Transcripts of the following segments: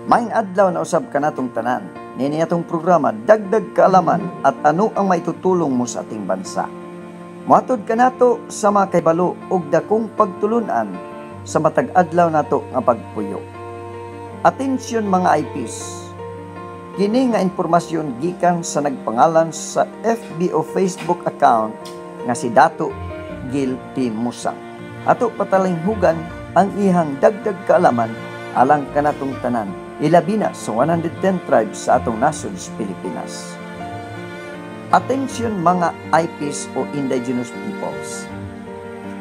Maayong adlaw na usab kanatong tanan. Nini atong programa, Dagdag Kaalaman at Ano ang Maitutulong Mo sa Ating Bansa. Mohatod kanato sa mga kaybalo og dakong pagtulunan sa matag adlaw nato nga pagpuyo. Atensyon, mga IPs. Kini nga impormasyon gikan sa nagpangalan sa FB o Facebook account nga si Dato Gil P. Musang. Ato patalinghugan ang ihang dagdag kaalaman alang kanatong tanan, ilabi na sa 110 tribes sa atong nasod sa Pilipinas. Atensyon, mga IPs o indigenous peoples.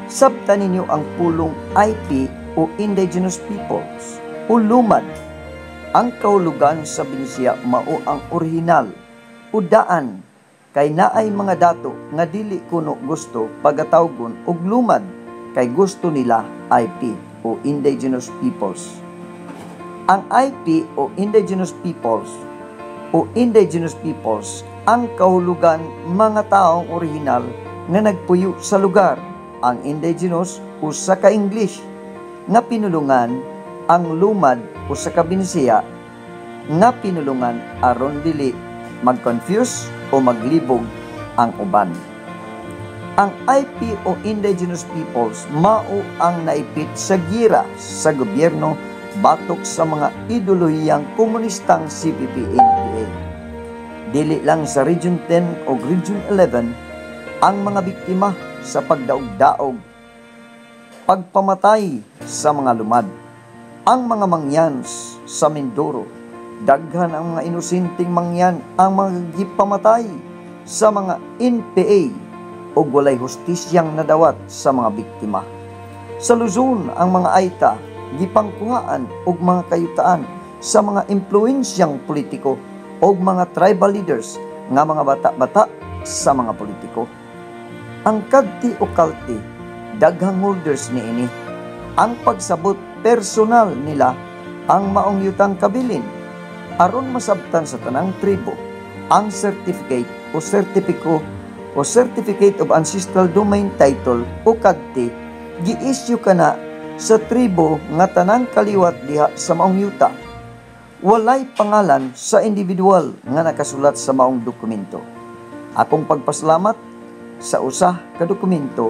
Sabta ninyo ang pulong IP o indigenous peoples o lumad. Ang kahulugan sa Binisaya mao ang orihinal o daan, kay naay mga dato nga dili kuno gusto pagatawgon og lumad kay gusto nila IP o indigenous peoples. Ang IP o indigenous peoples, ang kahulugan, mga taong orihinal nga nagpuyo sa lugar. Ang indigenous, usa ka English nga pinulungan, ang lumad, usa ka Binisaya nga pinulungan aron dili mag-confuse o maglibog ang uban. Ang IP o indigenous peoples mao ang naipit sa gira sa gobyerno batok sa mga ideolohiyang komunistang CPP-NPA. Dili lang sa Region 10 o Region 11 ang mga biktima sa pagdaog-daog, pagpamatay sa mga lumad. Ang mga Mangyans sa Mindoro, daghan ang mga inosenteng Mangyan ang mga gipamatay sa mga NPA o walay hustisyang nadawat sa mga biktima. Sa Luzon, ang mga Aeta gipangkuhaan og mga kayutaan sa mga impluensyang politiko o mga tribal leaders nga mga bata-bata sa mga politiko. Ang kadti o kalti, daghang holders niini. Ang pagsabot, personal nila ang maong yutang kabilin. Aron masabtan sa tanang tribo, ang certificate o sertipiko o Certificate of Ancestral Domain Title o kadti, gi-issue kana sa tribo nga tanang kaliwat diha sa maong yuta. Walay pangalan sa individual nga nakasulat sa maong dokumento. Akong pagpasalamat sa usa ka dokumento,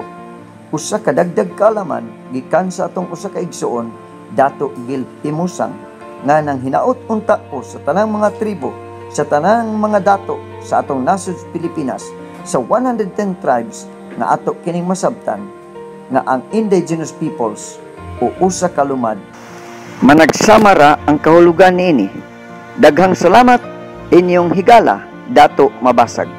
usa ka dagdag kaalaman gikan sa atong usa ka igsuon, Dato Gil Timusang, nga nang hinaot unta ko sa tanang mga tribo, sa tanang mga dato sa atong nasod Pilipinas, sa 110 tribes, nga ato kining masabtan nga ang indigenous peoples o usa ka lumad, managsama ra ang kahulugan niini. Daghang salamat, inyong higala, Dato Mabasag.